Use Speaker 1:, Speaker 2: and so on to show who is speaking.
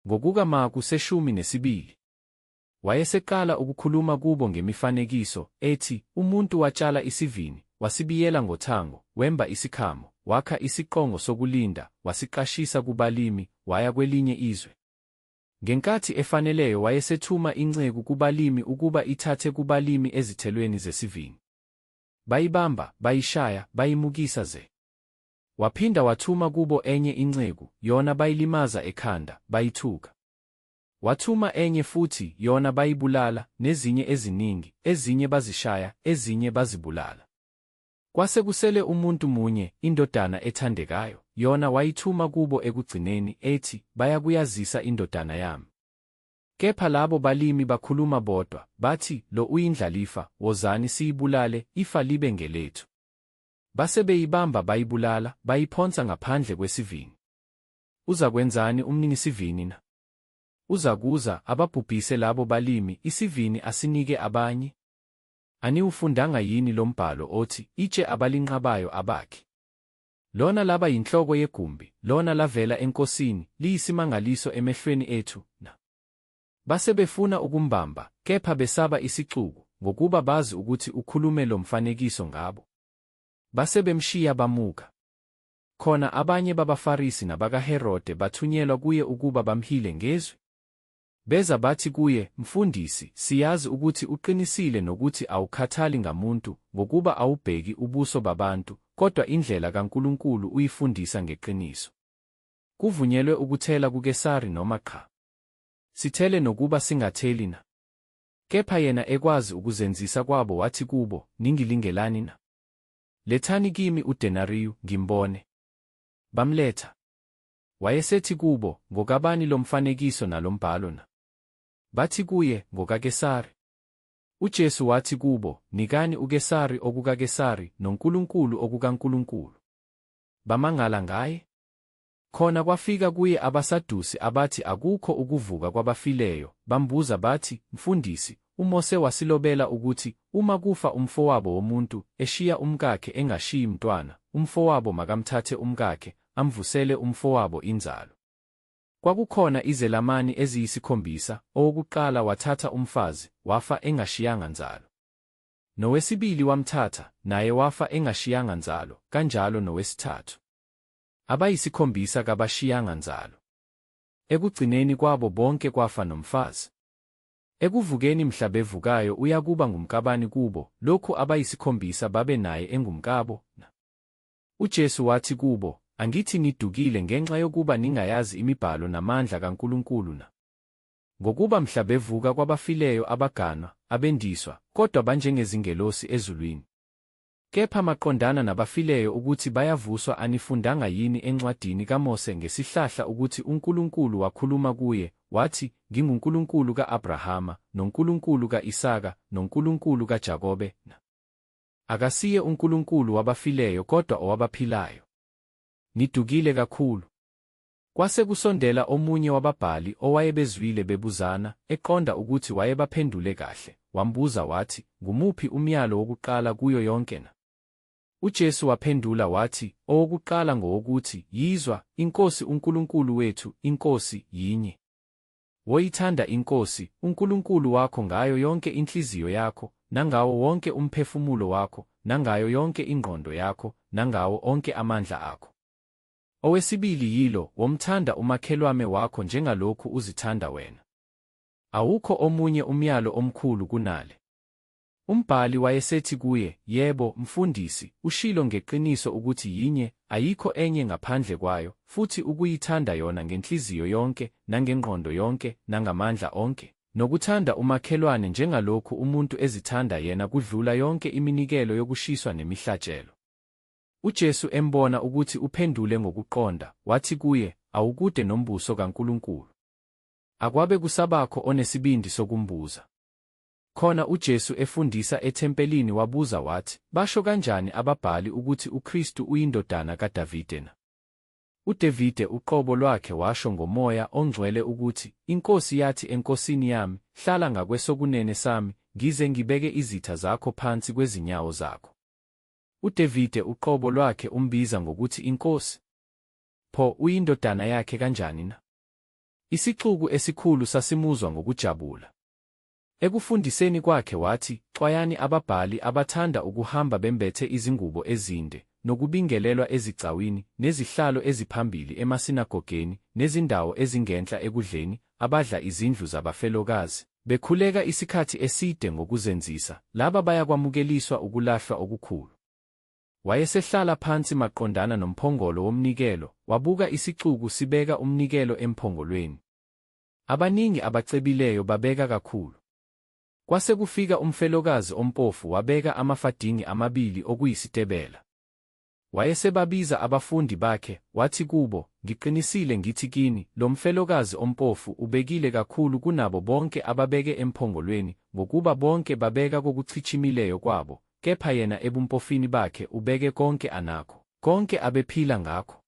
Speaker 1: Ngokuka Marku 12. Wayeseqala ukukhuluma kubo ngemifanekiso, ethi, Umuntu watshala isivini, wasibiyela ngothango, wemba isikhamo, wakha isiqongo sokulinda, wasiqashisa kubalimi, waya kwelinye izwe. Ngenkathi efaneleyo wayesethuma inceku kubalimi ukuba ithathe kubalimi ezithelweni zesivini. Bayibamba, bayishaya, bayimukisa ze. Waphinda wathuma kubo enye inceku, yona bayilimaza ekhanda, bayithuka. Wathuma enye futhi, yona bayibulala, nezinye eziningi, ezinye bazishaya, ezinye bazibulala. Kwase kusele umuntu munye, indodana ethandekayo, yona wayithuma kubo ekugcineni, ethi, Bayakuyazisa indodana yami. Kepha labo balimi bakhuluma bodwa, bathi, Lo uyindlalifa, wozani siyibulale, ifa libe ngelethu. Base beyibamba bayibulala, bayiphonsa ngaphandle kwesivini. Uzakwenzani umninisivini na? Uzakuza, ababhubhise labo balimi, isivini asinike abanye. Aniwufundanga yini lo mbhalo othi, Itshe abalinqabayo abakhi? Lona laba yinhloko yegumbi, lona lavela eNkosini, liyisimangaliso emehlweni ethu, na? Base befuna ukumbamba, kepha besaba isixuku, ngokuba bazi ukuthi ukhulume lo mfanekiso ngabo. Base bemshiya bamuka. Khona abanye babaFarisi nabakaHerode bathunyelwa kuye ukuba bamhile ngezwi. Beza bathi kuye, Mfundisi, siyazi ukuthi uqinisile nokuthi awukhathali ngamuntu, ngokuba awubheki ubuso babantu, kodwa indlela kaNkulunkulu uyifundisa ngeqiniso. Kuvunyelwe ukuthela kuKesari noma qha? Sithele nokuba singatheli na? Kepha yena ekwazi ukuzenzisa kwabo wathi kubo, Ningilingelani na? Lethani kimi udenariyu, ngimbone. Bamletha. Wayesethi kubo, Ngokabani lo mfanekiso nalo mbhalo na? Bathi kuye, NgokaKesari. UJesu wathi kubo, Nikani uKesari okukaKesari, noNkulunkulu okukaNkulunkulu. Bamangala ngaye. Khona kwafika kuye abaSadusi abathi akukho ukuvuka kwabafileyo, bambuza bathi, Mfundisi, uMose wasilobela ukuthi, uma kufa umfowabo womuntu, eshiya umkakhe engashiyi mntwana, umfowabo makamthathe umkakhe, amvusele umfowabo inzalo. Kwakukhona izelamani eziyisikhombisa, owokuqala wathatha umfazi, wafa engashiyanga nzalo. Nowesibili wamthatha, naye wafa engashiyanga nzalo, kanjalo nowesithathu. Abayisikhombisa kabashiyanga nzalo. Ekugcineni kwabo bonke kwafa nomfazi. Ekuvukeni mhla bevukayo uyakuba ngumkabani kubo, lokhu abayisikhombisa babe naye engumkabo, na? UJesu wathi kubo, Angithi nidukile ngenxa yokuba ningayazi imibhalo namandla kaNkulunkulu na? Ngokuba mhla bevuka kwabafileyo abaganwa, abendiswa, kodwa banjengezingelosi ezulwini. Kepha maqondana nabafileyo ukuthi bayavuswa anifundanga yini encwadini kaMose ngesihlahla ukuthi uNkulunkulu wakhuluma kuye, wathi, NginguNkulunkulu ka-Abrahama, noNkulunkulu ka-Isaka, noNkulunkulu kaJakobe, na? Akasiye uNkulunkulu wabafileyo kodwa owabaphilayo. Nidukile kakhulu. Kwase kusondela omunye wababhali owayebezwile bebuzana, eqonda ukuthi wayebaphendule kahle, wambuza wathi, Ngumuphi umyalo wokuqala kuyo yonke na? UJesu waphendula wathi, Owokuqala ngowokuthi, Yizwa, iNkosi uNkulunkulu wethu, iNkosi yinye. Woyithanda iNkosi, uNkulunkulu wakho ngayo yonke inhliziyo yakho, nangawo wonke umphefumulo wakho, nangayo yonke ingqondo yakho, nangawo onke amandla akho. Owesibili yilo, womthanda umakhelwame wakho njengalokhu uzithanda wena. Awukho omunye umyalo omkhulu kunale. Umbhali wayesethi kuye, Yebo, mfundisi, ushilo ngeqiniso ukuthi yinye, ayikho enye ngaphandle kwayo, futhi ukuyithanda yona ngenhliziyo yonke, nangengqondo yonke, nangamandla onke, nokuthanda umakhelwane njengalokhu umuntu ezithanda yena kudlula yonke iminikelo yokushiswa nemihlatshelo. UJesu embona ukuthi uphendule ngokuqonda, wathi kuye, Awukude nombuso kaNkulunkulu. Akwabe kusabakho onesibindi sokumbuza. Khona uJesu efundisa ethempelini wabuza wathi, Basho kanjani ababhali ukuthi uKristu uyindodana kaDavide na? UDavide uqobo lwakhe washo ngoMoya oNgcwele ukuthi, INkosi yathi eNkosini yami, Hlala ngakwesokunene sami, ngize ngibeke izitha zakho phansi kwezinyawo zakho. UDavide uqobo lwakhe umbiza ngokuthi iNkosi. Pho, uyindodana yakhe kanjani na? Isixuku esikhulu sasimuzwa ngokujabula. Ekufundiseni kwakhe wathi, Xwayani ababhali abathanda ukuhamba bembethe izingubo ezinde, nokubingelelwa ezigcawini, nezihlalo eziphambili emasinagogeni, nezindawo ezingenhla ekudleni, abadla izindlu zabafelokazi, bekhuleka isikhathi eside ngokuzenzisa, laba bayakwamukeliswa ukulahlwa okukhulu. Wayesehlala phansi maqondana nomphongolo womnikelo, wabuka isixuku sibeka umnikelo emphongolweni. Abaningi abacebileyo babeka kakhulu. Kwase kufika umfelokazi ompofu wabeka amafadingi amabili okuyisitebela. Wayesebabiza abafundi bakhe, wathi kubo, Ngiqinisile ngithi kini, lo mfelokazi ompofu ubekile kakhulu kunabo bonke ababeke emphongolweni, ngokuba bonke babeka kokuchichimileyo kwabo, kepha yena ebumpofini bakhe ubeke konke anakho, konke abephila ngakho.